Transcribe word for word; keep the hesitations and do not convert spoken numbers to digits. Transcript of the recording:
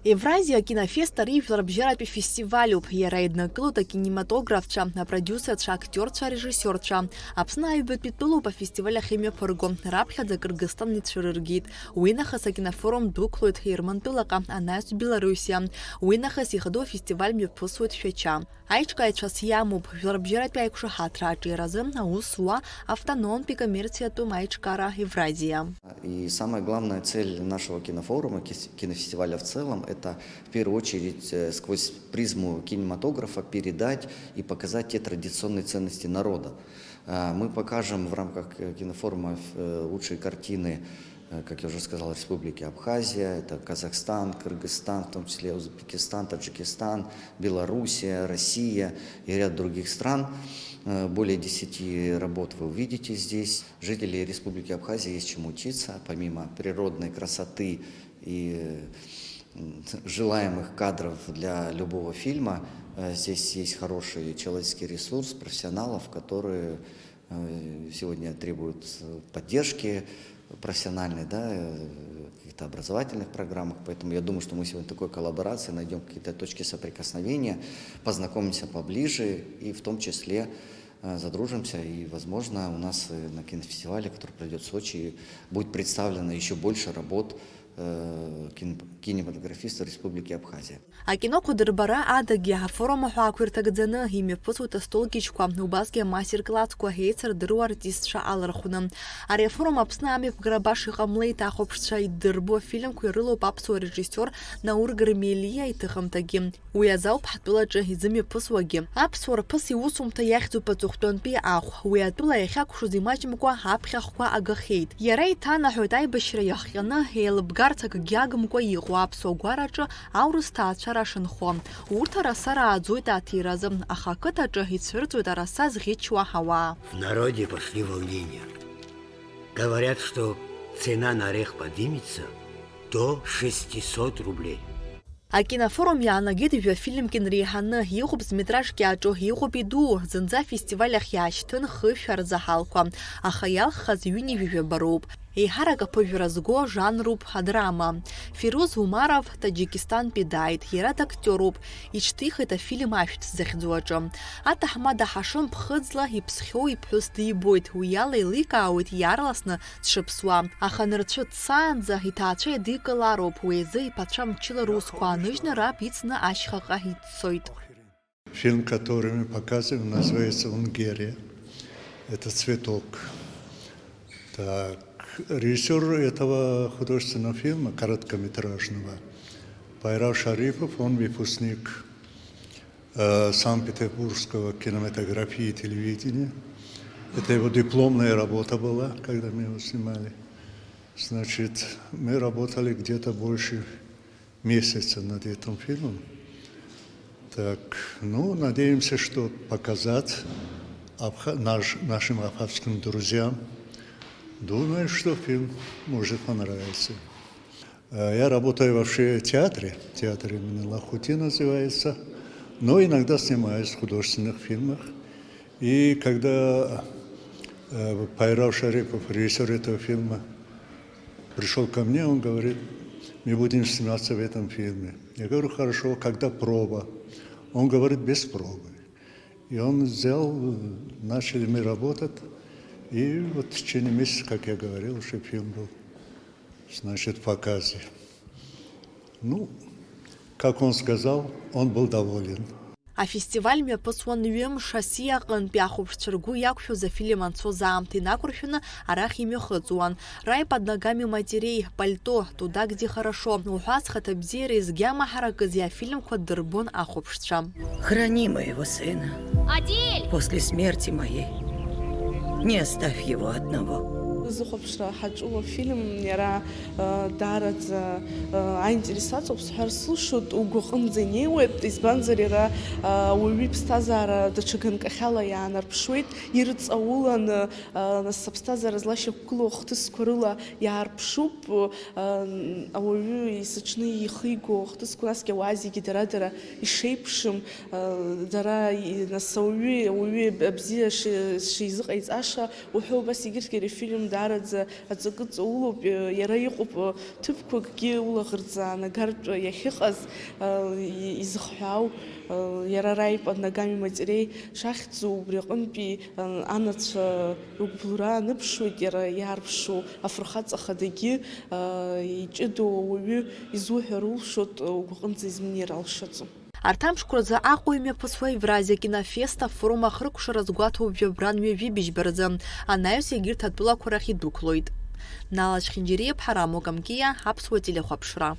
Евразиа акинофест ари жәларбжьаратәи фестивалюп. Иара иднакылоит акинематографцәа, апродиусерцәа, актиорцәа, арежиссиорцәа. Аԥсны аҩбатәи тәылоуп афестиваль ахьымҩаԥырго. Раԥхьаӡа Кыргызстан ицәырыргеит. Уи нахыс акинофорум дәықәлоит Ермантәылаҟа, анаҩс Белоруссиа. Уи нахыс ихадоу афестиваль мҩаԥысуеит Шәача. Аиҿкааҩцәас иамоуп жәларбжьаратәи аиқәшаҳаҭра аҿиаразы аус зуа автономтәи коммерциатәым аиҿкаара Евразиа. И самая главная цель нашего кинофорума, кис-, кинофестиваля в целом, это в первую очередь, э, сквозь призму кинематографа передать и показать те традиционные ценности народа. А, мы покажем в рамках, э, кинофорума, э, лучшие картины, э, как я уже сказал, Республики Абхазия, это Казахстан, Кыргызстан, в том числе Узбекистан, Таджикистан, Белоруссия, Россия и ряд других стран. Э, более десяти работ вы увидите здесь. Жителей Республики Абхазия есть чему учиться. Помимо природной красоты и, м, желаемых кадров для любого фильма, э, здесь есть хороший человеческий ресурс профессионалов, которые, э, сегодня требуют, э, поддержки профессиональной, да, э, каких-то образовательных программах. Поэтому я думаю, что мы сегодня такой коллаборацией найдём какие-то точки соприкосновения, познакомимся поближе и в том числе, э, задружимся. И, возможно, у нас, э, на кинофестивале, который пройдёт в Сочи, будет представлено ещё больше работ, э, кин-, кинематографистов Республики Абхазия. Акиноқәа дырбара адагьы, афорум аҳәаақәа ирҭагӡаны имҩаԥысуеит астолгьежьқәа, убасгьы амастер-классқәа еицырдыруа артистцәа алархәны. Ари афорум Аԥсны амҩаԥгара баша иҟамлеит, ахәаԥшцәа иддырбо афильмқәа ирылоуп аԥсуа режиссиор Наур Гырмелиа иҭыхымҭагьы. Уи азы ауп ҳтәылаҿы изымҩаԥысуагьы. Аԥсуа рԥыс иусумҭа иахьӡуп аҵыхәтәантәи ахә. Уи атәыла иахьакәшоз имаҷымкәа аԥхьахәқәа агахьеит. Иара иҭанаҳәоит аибашьра иахҟьаны, еилыбгарц акгьы агымкәа иҟоу аԥсуа гәараҿы аурыс ҭаацәара шынхо. Урҭ араса рааӡоит аҭиразы, аха ақыҭаҿы ицәырҵуеит араса зӷьычуа ауаа. В народе пошли волнения. Говорят, что цена на орех поднимется до шестисот рублей. Акинофорум иаанагеит жәафильмк инреиҳаны, иҟоуп зметражк иаҿу, иҟоуп идуу, зынӡа афестиваль ахь иаашьҭын хышә арзаҳалқәа, аха иалххаз ҩынҩажәи жәаба роуп. Еиҳарак аԥыжәара зго жанруп адрама. Фируз Умаров Таџьикистантәи дааит, иара дактиоруп, иҽҭихит афильм Ашәҭ захьӡу аҿы. Аҭаҳмада Ҳашым ԥхыӡла иԥсхьоу иԥҳәыс дибоит, уи иала еиликаауеит иаарласны дшыԥсуа, аха нырцәы дцаанӡа иҭаацәа еидикылароуп, уи азы иԥацәа мчыла русқәа ааныжьны раб ицны ашьхаҟа иццоит. Фильм, который мы показываем, называется «Унгерия». Это цветок. Так, режиссёр этого художественного фильма, короткометражного, Пайрав Шарипов, он выпускник, э, Санкт-Петербургского кинематографии и телевидения. Это его дипломная работа была, когда мы его снимали. Значит, мы работали где-то больше месяца над этим фильмом. Так, ну, надеемся, что показать абха-, наш-, нашим абхазским друзьям. Думаю, что фильм может понравиться. Э, я работаю вообще в театре, театр имени Лахути называется, но иногда снимаюсь в художественных фильмах. И когда, э, Пайрав Шарипов, режиссёр этого фильма, пришёл ко мне, он говорит: «Мы будем сниматься в этом фильме». Я говорю: «Хорошо, когда проба?» Он говорит: «Без пробы». И он взял, э, начали мы работать, и вот в течение месяца, как я говорил, уже фильм был, значит, в показе. Ну, как он сказал, он был доволен. Афестиваль мҩаԥысуан ҩымш, Асиа аҟынтәи ахәаԥшцәа ргәы иақәшәоз афильм анцоз аамҭа инақәыршәаны арахь имҩахыҵуан. Рай под ногами матерей, Пальто, Туда, где хорошо, уҳәа азхаҭабзиара изгьама ҳаракызи афильмқәа дырбон ахәаԥшцәа. Храни моего сына. Адиль! После смерти моей не оставь его одного. Зыхәаԥшра ҳаҿу афильм иара, э, даараӡа, э, аинтерес аҵоуп сҳәар сылшоит, угәаҟынӡа инеиуеит, избанзар иара, э, ауаҩы иԥсҭазаара даҽа ганкахьала иаанарԥшуеит, ирҵауланы, э, нас аԥсҭазаара злашьақәгылоу ахҭысқәа рыла иаарԥшуп, э, ауаҩы есыҽны ихиго ахҭысқәа, насгьы ауаа зегьы дара-дара ишеиԥшым, э, дара и-, нас ауаҩы, ауаҩы абзиа ши-, шизыҟаиҵаша уҳәа убас егьырҭгьы ари афильм Даараӡа аҵакы ҵаулоуп, иара иҟоуп ҭыԥқәакгьы улаӷырӡ аанагартә иахьыҟаз, изыхҳәаау, иара Раип Нагами Маҵреи шахьӡу, убри аҟынтәи анацәа рыгәбылра аныԥшуеит, иара иаарԥшу афырхаҵа хадагьы иҷыдоу ауаҩы изуҳәар улшоит, угәаҟынӡа изымнеир алшаӡом. Арҭ амшқәа рзы Аҟәа имҩаԥысуа Евразиа кинофест афорум ахыркәшара згәаҭоу жәабран ҩажәи быжьба рзы анаҩс егьырҭ атәылақәа рахь идәықәлоит. Нала Чхинџьариа-ԥҳа, Рамо Камкиа, Аԥсуа телехәаԥшра.